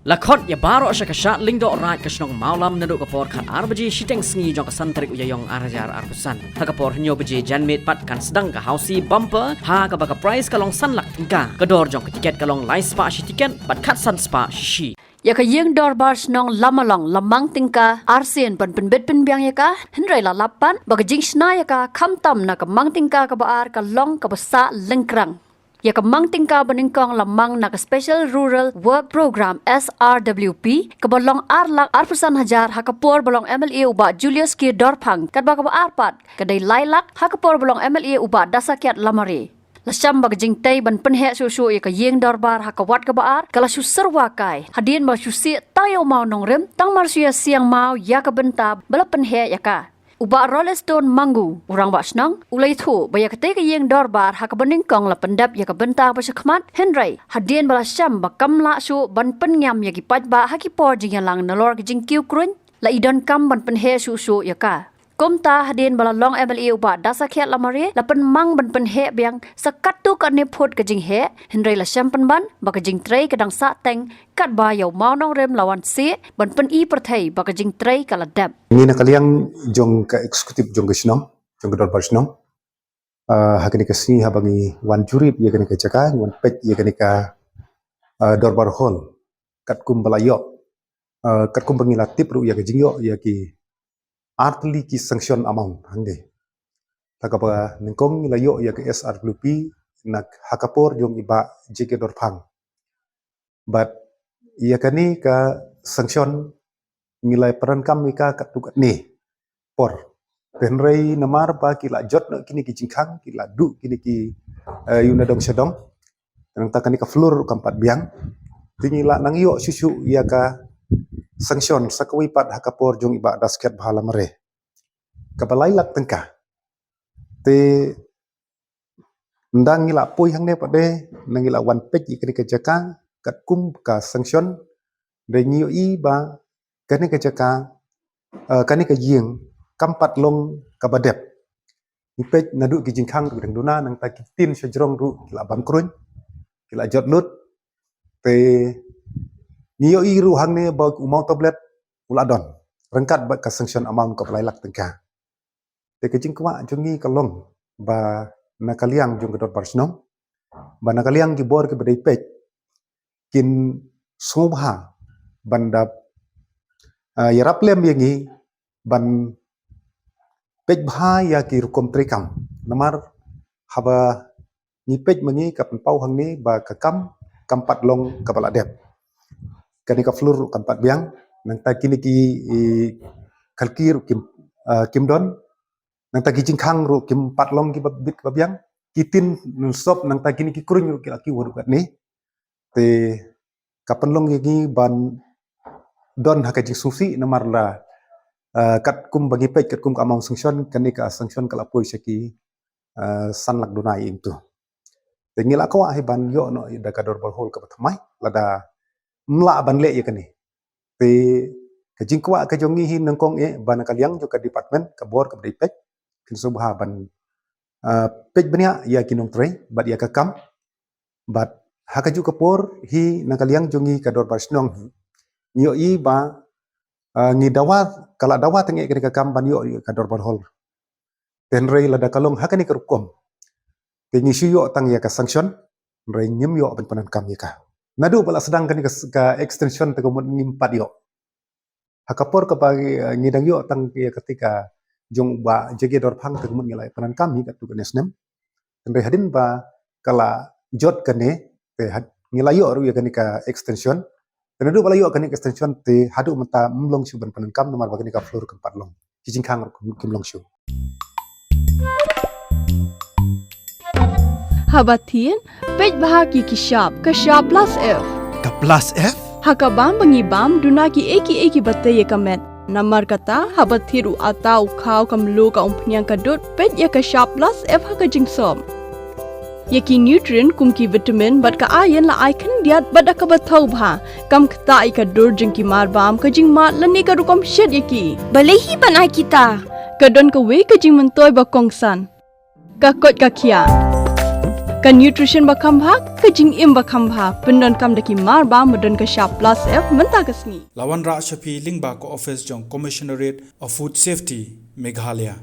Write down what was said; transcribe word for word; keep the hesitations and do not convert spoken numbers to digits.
La khot ïa baroh sha ka Shad Lyngdoh Raid ka shnong Mawlam naduh ka por khat ar baje shiteng sngi jong ka san tarik u Ïaïong ar hajar arphew san. Ha ka por hynñiew baje janmiet pat kan sdang ka Housie Bumper ha kaba ka prize ka long san lak tyngka. Ka dor jong ka tiket ka long lai spah shi tiket bad khatsan spah shi shi. Ïa ka ïing dorbar shnong Lamalong la mang tyngka arsien ban pynbit pynbiang ïa ka, hynrei la lap pat ba ka jingshna ïa ka khamtam na ka mang tyngka kaba ar ka long kaba sah lyngkrang. Ïa ka mang tyngka ba nyngkong la mang na ka Special Rural Work Program, S R W P, kaba long ar lak arphew san hajar ha ka por ba long M L A u Bah Julius K Dorphang, katba kaba ar pat ka dei lai lak ha ka por ba long M L A u Bah Dasakiat Lamare. La sham ba ka jingtei ban pynheh shuh shuh ïa ka ïing dorbar ha ka wat kaba ar ka la shu syrwa kai, hadien ba la shu sieh tang ïa u maw nongrim, tang mar shu ïa siang maw ïa ka bynta ba la pynheh ïa ka. U Bah Rolleston Mangu, u rangbah shnong, u la ïathuh ba ïa katei ka ïing dorbar ha kaba nyngkong la pyndep ïa ka bynta ba shakhmat, hynrei hadien ba la sham ba kam lah shuh ban pynngam ïa ki paidbah ha ki por jingïalang nalor ka jingkiew kruiñ, la i donkam ban pynheh shuh shuh ïa ka. Kumta hadien ba la long M L A u Bah Dasakiat Lamare, la pynmang ban pynheh biang sa katto katne phut ka jingheh, hynrei la shem pynban ba ka jingtrei ka dang sah teng, katba ïa u maw nongrim la wan sieh ban pyni pyrthei ba ka jingtrei ka la dep. Ngi na ka liang jong ka executive jong ka shnong, jong ka dorbar shnong, ah, ha kane ka sngi haba ngi wan jurip ïa kane ka jaka, ngi wan peit ïa kane ka, ah, dorbar hall katkum ba la ïoh, ah, katkum ba ngi la tip ruh ïa ka jingïoh ïa ki artylli ki sanction amount hangne. Ha kaba nyngkong ngi la ïoh ïa ka S R W P na ha ka por jong i Bah J K Dorphang. Bad ïa kane ka sanction ngi la pyndonkam ïa ka katto katne por. Hynrei namar ba ki la jot noh kine ki jingkhang, ki la duh kine ki, eh, ïa u nadong shadong. Nangta kane ka floor ruh kam pat biang. Te ngi la nang ïoh shuh shuh ïa ka sanction sa kawei pat ha ka por jong i Bah Dasakiat Lamare kaba lai lak tyngka. Te ynda ngi la poi hangne pat de, ynda ngi la wan peit ïa kane ka jaka katkum ka sanction, de ngi ïohi ba kane ka jaka, eh, kane ka ïing kam pat long kaba dep. Ngi peit naduh ki jingkhang ruh dang duna, nangta ki tin shajrong ruh ki la bam kruiñ, ki la jot lut. Te ngi ïohi ruh hangne ba u maw tablet u la don ryngkat bad ka sanction amount kaba lai lak tyngka. Te ka jingkwah jong ngi ka long ba na ka liang jong ka dorbar shnong, ba na ka liang ki bor kiba dei peit, kin sngewbha ban da, ah, ïarap lem ïa ngi ban peit bha ïa ki rukom treikam. Namar haba ngi peit ma ngi ka pynpaw hangne ba ka kam kam pat long kaba la dep. Kane ka floor ruh kam pat biang, nangta kine ki, i, khalki ruh kim, ah, kim don, nangta ki jingkhang ruh kim pat long kiba bit kiba biang, ki tin nusop, nangta kine ki kruiñ ruh ki la kiew haduh katne. Te ka pynlong ïa ngi ban don ha ka jingsngewsih namar la, ah, katkum ba ngi peit katkum ka amount sanction, kane ka sanction ka la poi sha ki, ah, san lak duna ïa ngi tu. Te ngi la kwah hi ban ïoh noh da ka dorbar hall kaba thymmai, lada ym lah ban leh ïa kane. Te ka jingkwah ka jong ngi hi nyngkong eh ba na ka liang jong ka department, ka bor kaba dei peit, kin sngewbha ban, ah, peit bniah ïa ki nongtrei bad ïa ka kam. Bad ha kajuh ka por hi na ka liang jong ngi ka dorbar shnong hi, ngi ïohi ba, ah, ngi dawa, ka la dawa tang eh kane ka kam ban ïoh ïa ka dorbar hall. Te hynrei lada ka long ha kane ka rukom, te ngi shu ïoh tang ïa ka sanction, hynrei ngim ïoh ban pyndonkam ïa ka. Naduh ba la sdang kane ka s-, ka extension te ka mut ngim pat ïoh. Ha ka por kaba, eh, ngi dang ïoh tang ïa kata ka jong u Bah J K Dorphang te ka mut ngi la pyndonkam hi katto katne snem. Hynrei hadien ba ka la jot kane, te had-, ngi la ïoh ruh ïa kane ka extension. Te naduh ba la ïoh kane ka extension te haduh mynta ym long shuh ban pyndonkam namar ba kane ka floor kam pat long. Ki jingkhang ruh kim, kim long shuh. Haba thied, peit bha ki ki shap, ka shap plus F. Ka plus F? Ha ka bam ba ngi bam, duna ki ei ki ei kiba tei ïa ka met. Namar kata, haba thied u atta u khaw ka mluh ka umphniang ka dud, peit ïa ka shap plus F ha ka jingsop. Ïa ki nutrient kum ki vitamin bad ka iron la ai khyndiat bad da kaba thaw bha. Kam ktah ïa ka dur jong ki mar bam, ka jingmad lane ka rukom shet ïa ki. Balei hi ban ai kita? Ka don kawei ka jingmyntoi ba kongsan. Ka koit ka khiah. Ka nutrition ba kham bha, ka jingim ba kham bha, pyndonkam da ki mar ba ma don ka shap plus F mynta ka sngi. La wanrah sha phi lyngba ka office jong Commissionerate of Food Safety, Meghalaya.